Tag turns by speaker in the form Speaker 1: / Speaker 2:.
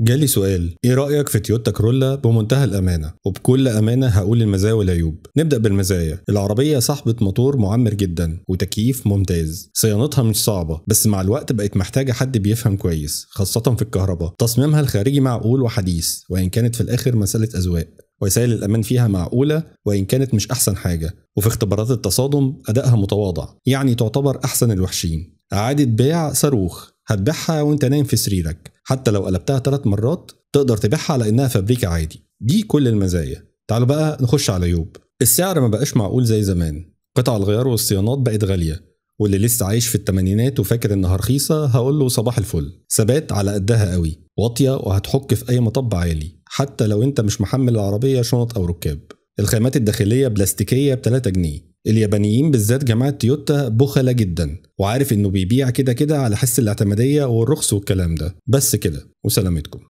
Speaker 1: جالي سؤال: ايه رأيك في تويوتا كورولا؟ بمنتهى الأمانة وبكل أمانة هقول المزايا والعيوب. نبدأ بالمزايا. العربية صاحبة موتور معمر جدا وتكييف ممتاز، صيانتها مش صعبة، بس مع الوقت بقت محتاجة حد بيفهم كويس خاصة في الكهرباء. تصميمها الخارجي معقول وحديث، وإن كانت في الآخر مسألة أذواق. وسائل الأمان فيها معقولة وإن كانت مش أحسن حاجة، وفي اختبارات التصادم أدائها متواضع، يعني تعتبر أحسن الوحشين. إعادة بيع صاروخ، هتبيعها وانت نايم في سريرك، حتى لو قلبتها 3 مرات تقدر تبيعها على انها فابريكا عادي. دي كل المزايا. تعالوا بقى نخش على عيوب. السعر ما بقاش معقول زي زمان، قطع الغيار والصيانات بقت غالية، واللي لسه عايش في الثمانينات وفاكر انها رخيصة هقول له صباح الفل. ثبات على قدها قوي، واطية وهتحك في اي مطب عالي حتى لو انت مش محمل العربية شنط او ركاب. الخامات الداخلية بلاستيكية ب 3 جنيه. اليابانيين بالذات جماعة تويوتا بخلة جدا، وعارف انه بيبيع كده كده على حس الاعتمادية والرخص والكلام ده. بس كده وسلامتكم.